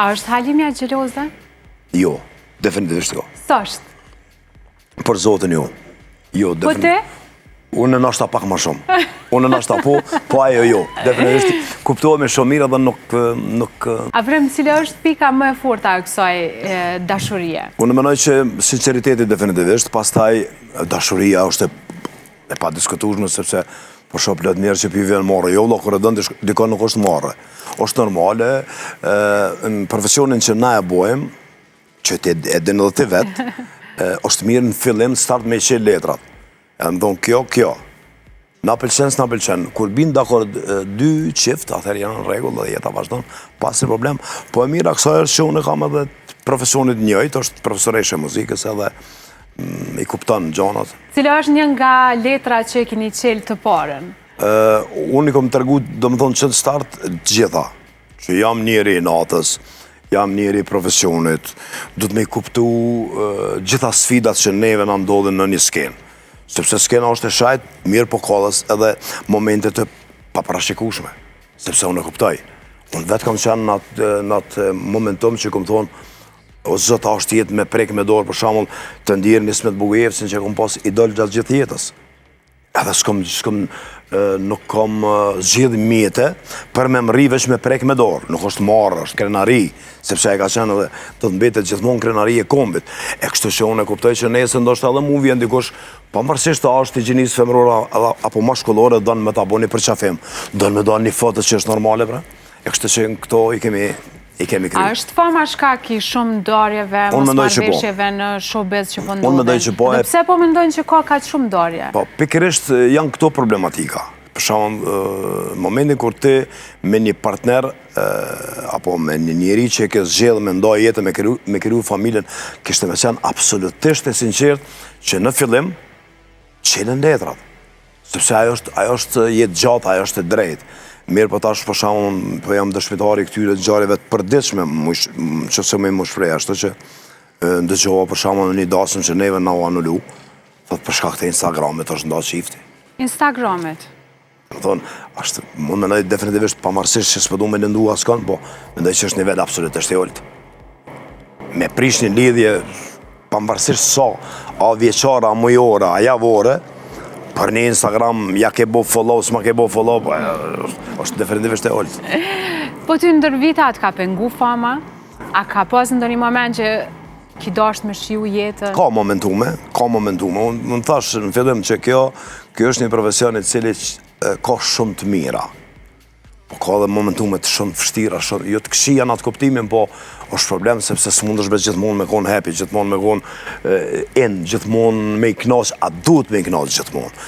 A është Halimja xheloze? Jo, definitivisht jo. S'është? Për Zotin jo. Jo, Po ti? Unë nashta pak më shumë. Unë nashta po, po ajo jo. Definitivisht kuptohemi shumë mirë dhe nuk. Afrim, cila është pika më e forta e kësaj dashurie? Unë mendoj që sinceriteti definitivisht, pastaj dashuria është e padiskutueshme, sepse po shoh plot njerëz që po i vjen marre. Jo, vëlla, kur e don dikon nuk është marre. Është normale, në profesionin që na e bojmë, që ti e din edhe ti vetë, është mirë në fillim start me i qelë letrat. E më thonë, kjo, kjo. Na pëlqen, s'na pëlqen. Kur bin dakord dy çift, atëherë janë në rregull dhe jeta vazhdon pa asnjë problem. Po e mira kësaj është që unë kam edhe profesionit njëjtë, është profesoreshë e muzikës edhe i kupton gjanat. Cila është një nga letrat që e keni qelë të parën? Unë i kom tregu, do më thonë, që në start, të gjitha. Që jam njeri i natës, jam njeri i profesionit, du të me i kuptu gjitha sfidat që neve na ndodhin në një skenë. Sepse skena është e shajt, mirë po ka edhe momente të paparashikueshme. Sepse unë e kuptoj. Unë vetë kam qenë në atë momentum që kom thonë, o Zot, a është jetë me prek me dorë, për shembull, të ndjerë Ismet Bugajevcin që kom pas idol gjatë gjithë jetës. Edhe nuk kom zgjidh mjete për me mrri veç me prek me dorë. Nuk është marrë, është krenari, sepse e ka qenë edhe do të mbetet gjithmonë krenari e kombit. E kështu që unë e kuptoj që nesër ndoshta edhe mu vjen dikush, pavarësisht a është i gjinisë femërore apo mashkullore, don me ta bo një përqafim, don me do një foto që është normale, pra. E kështu që këto i kemi A kry. është fama shkak i shumë ndarjeve, Unë mendoj që po. mosmarrëveshjeve në showbiz që po ndodhin? Unë mendoj që po, Dhe pse po mendojnë që ka kaq shumë ndarje? Po, pikërisht janë këto problematika. Për shembull, momentin kur ti me një partner apo me një njeri që e ke zgjedhë me ndaj jetën, me kriju familjen, kishte me qenë absolutisht e sinqert që në fillim qelen letrat. Sepse ajo është jetë gjatë, ajo është e drejtë. Mirë, po tash për shembull, po jam dëshmitari i këtyre ngjarjeve të përditshme, që se më shpreh, ashtu që ndëgjova për shembull në një dasëm që neve na u anulu, thot për shkak të Instagramit është nda çifti. Instagramit. Më thonë, është, mund mendoj definitivisht pavarësisht që s'po du me lëndu askon, po mendoj që është nivel absolutisht i ulët. Me prish një lidhje, pavarësisht sa, a vjeçare, a mujore, a javore, për një Instagram, ja ke bo follow, s'ma ke bo follow, po, është definitivisht e ulët. Po ty ndër vite a të ka pengu fama? A ka pas ndonjë moment që ki dasht me shiju jetën? Ka momentume, ka momentume. Unë thash në fillim që kjo është një profesion i cili ka shumë të mira. Po ka edhe momentume të shumë të vështira, shumë, jo të këqija në atë kuptimin, po është problem sepse s'mundesh be gjithmonë me konë happy, gjithmonë me konë in, gjithmonë me i knaq, a duhet me i knaq gjithmonë.